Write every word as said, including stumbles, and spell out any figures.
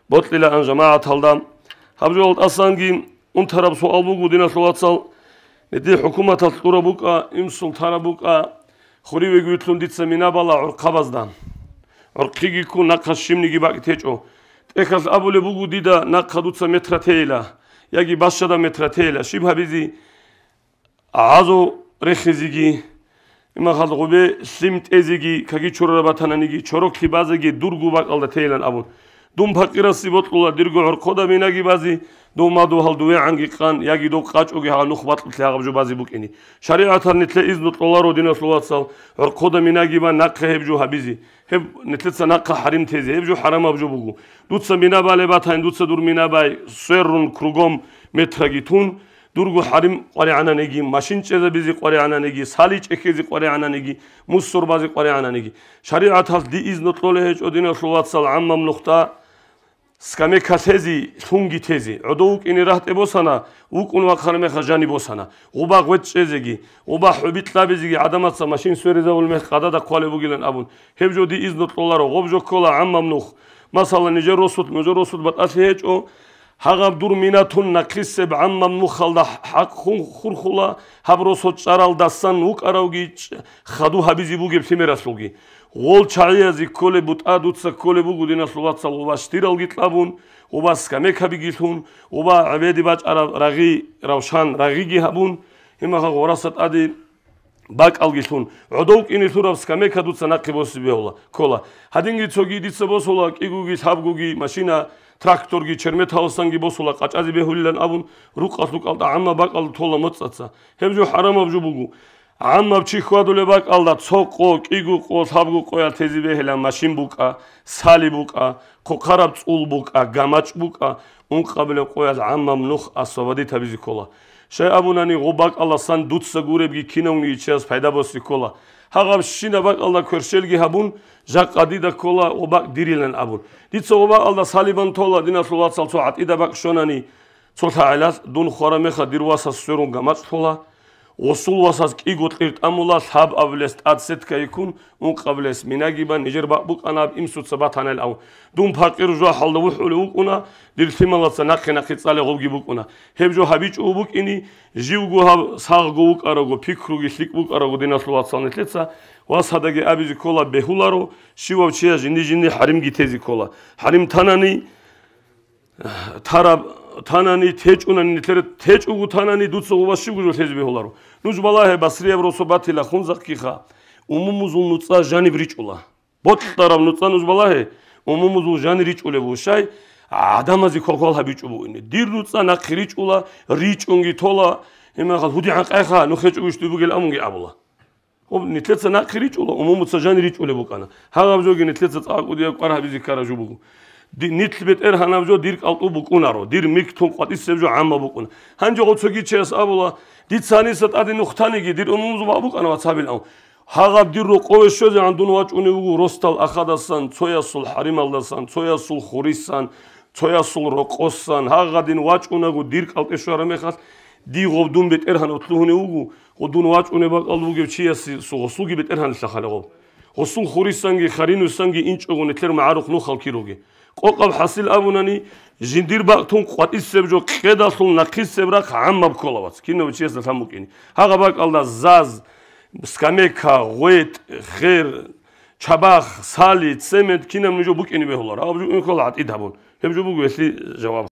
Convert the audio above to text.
бокьилаан жамагӀаталда. Гьаб жоялда тӀасанги унтараб суал буго, диналъул вацал, гьедин хӀукуматалъ кьураб букӀа, имсул тараб букӀа, хуривеги вилълъун дица мина бала гӀурхъабазда. ГӀурхъиги ккун, нахъа щибниги бакӀ течӀо. ТӀехьалъ абулеб буго дида, нахъа дуца метра тейила, яги бащада метра тейила, щиб гьабизе? ГӀазу рехизеги, имахал гъубе лъим тӀезеги, каги чурара батананиги, чороклъи базеги дурго бакӀалда тейилан абун. Дун пакъирасе бокьула дирго гӀорхъода минаги базе, дов мадугьал дувегӀанги къан, яги дов къачӀоги гьагъа нух бакьулъи гьагъаб жо базе букӀине. ШаригӀаталъ нилъе изну кьоларо, диналъул вацал, гӀорхъода минаги бан нахъе гьеб жо гьабизе. Гьеб нилъеца нахъа хӀарим тезе, гьеб жо хӀарамаб жо буго. Дуца мина балеб батани, дуца дур мина бай, сверун кругом метраги тун, дурго хӀарим къваригӀананиги, машин чӀезабизе къваригӀананиги, сали чӀехьезе къваригӀананиги, мусор базе къваригӀананиги. ШаригӀаталъ ди изну кьолей гьечӀо, диналъул вацал, гӀаммаб нухда скамейка лъезе, лъунги тезе. ГӀодов вукӀине рагьтӀе босана, вукӀун вахъараб мехалъ жаниб босана. Гъуба гъвечӀ чӀезеги, гъуба хӀуби кьабизеги гӀадамаца машин сверизабул мех къадада хъвалеб бугилан абун, гьеб жо ди изну кьоларо, гъоб жо ккола гӀаммаб нух. Масала, нижер росулъ, нужер росулъ батӀалъи гьечӀо, гьагъаб дур мина тун нахъисеб гӀаммаб нухалда хӀакъ хун хурхула, гьаб росо чӀаралдасан вукӀаравги чӀ-, хаду гьабизе бугеб лъимералъулги. Гъол чагӀиязе кколеб бутӀа дуца кколеб буго, диналъул вацал, гъуба штиралги кьабун, гъуба скамейкабиги лъун, гъуба гӀебеде бачӀараб рагъи равшан рагъиги гьабун, гьимаха гъораса тӀаде бакӀалги лъун, гӀодов кӀине лъураб скамейка дуца нахъе босе бегьула, ккола. Гьадинги цоги дица босула, кӀигоги, лъабгоги машина, тракторги, черметаласанги босула къачӀазе бегьулилан абун, рукъалъ-рукъалда гӀамма бакӀалда тола моцӀаца. Гьеб жо хӀарамаб жо буго. ГӀаммаб чи хьвадулеб бакӀалда цо къо, кӀиго къо, лъабго къоял тезе бегьилан машин букӀа, сали букӀа, хъухъараб цӀул букӀа, гамачӀ букӀа, ункъабилеб къоял гӀаммаб нух освободить гьабизе ккола. Щай абунани, гъоб бакӀалдасан дуца гуребги кинавниги чияс пайда босе ккола. Гьагъаб щинаб бакӀалда кверщелги гьабун, жакъа дида ккола гъоб бакӀ дирилан абун. Дица гъоб бакӀалда салибан тола, диналъул вацал, цо гӀатӀида бакӀ щонани, цо лъагӀелалъ дун хвараб мехалъ дир васас сверун гамачӀ лъола. Гъосул васас кӀиго кьир тӀамула, лъаб абулес тӀад сетка йиккун, ункъабилес минаги бан, нижер бакъ букӀана аб имсуца батанайил ав. Дун пакъир жо хӀалда вухӀулев вукӀуна, дир лъималаца нахъе-нахъе цӀале гъобги букӀуна. Гьеб жо гьабичӀого букӀини, живго гьаб сагъго вукӀараго, пикруги лъикӀ букӀараго, диналъул вацал, нилъеца, вас гьадаги абизе ккола бегьуларо, щивав чияс жинди-жинди хӀаримги тезе ккола. ХӀарим танани, тараб танани, течӀунани, нилъер течӀого танани, дуца гъуба щибго жо лъезе бегьуларо. Нуж балагье, Басрияб росо батила Хунзахъгиха, умумузул нуцӀа жаниб ричӀула. Бокьараб нуцӀа нуж балагье, умумузул жани ричӀулеб буго. Щай? ГӀадамазе квалквал гьабичӀо бугони. Дир нуцӀа нахъе ричӀула, ричӀунги тола, гьебмехалъ гьудигӀан къайха, нух гьечӀогищ дуй бугел амунги абула. Гьоб, нилъеца нахъе ричӀула, умумуца жани ричӀулеб букӀана. Гьагъаб жоги нилъеца цӀакъ кӀудияб кӀвар гьабизе ккараб жо буго. Ди-, нилъ бетӀергьанаб жо дир кӀалтӀу букӀунаро, дир микь тун къватӀисеб жо гӀамма букӀуна. Гьанже гъо цоги чияс абула, дица гьаниса тӀаде нух таниги, дир умумузул бакъ букӀана вацабил ав. Гьагъаб дир рокъове щвезегӀан дун вачӀунев вуго росдал ахадасан, цоясул хӀарималдасан, цоясул хурисан, цоясул рокъосан, гьагъадин вачӀунаго дир кӀалтӀе щвараб мехалъ, дий гъов дун бетӀергьанав лъугьунев вуго, гъо дун вачӀунеб бакӀал вугев чиясе гъосулги бетӀергьанлъа хала гъов. Гъосул хурисанги, харинусанги инчӀого нилъер магӀарухъ нухал кируги. Къокъаб хӀасил абунани, жиндир бакъ тун къватӀисеб жо къедалъул нахъисеб рахъ гӀаммаб ккола, вац, кинав чиясда лъан букӀине. Гьагъа бакӀалда заз, скамейка, гъветӀ, хер, чабахъ, сали, цемент кинаб нуж букӀине бегьулар. Гьаб жо ункъал гӀатӀид гьабун. Гьеб жо буго гьелъи жаваб.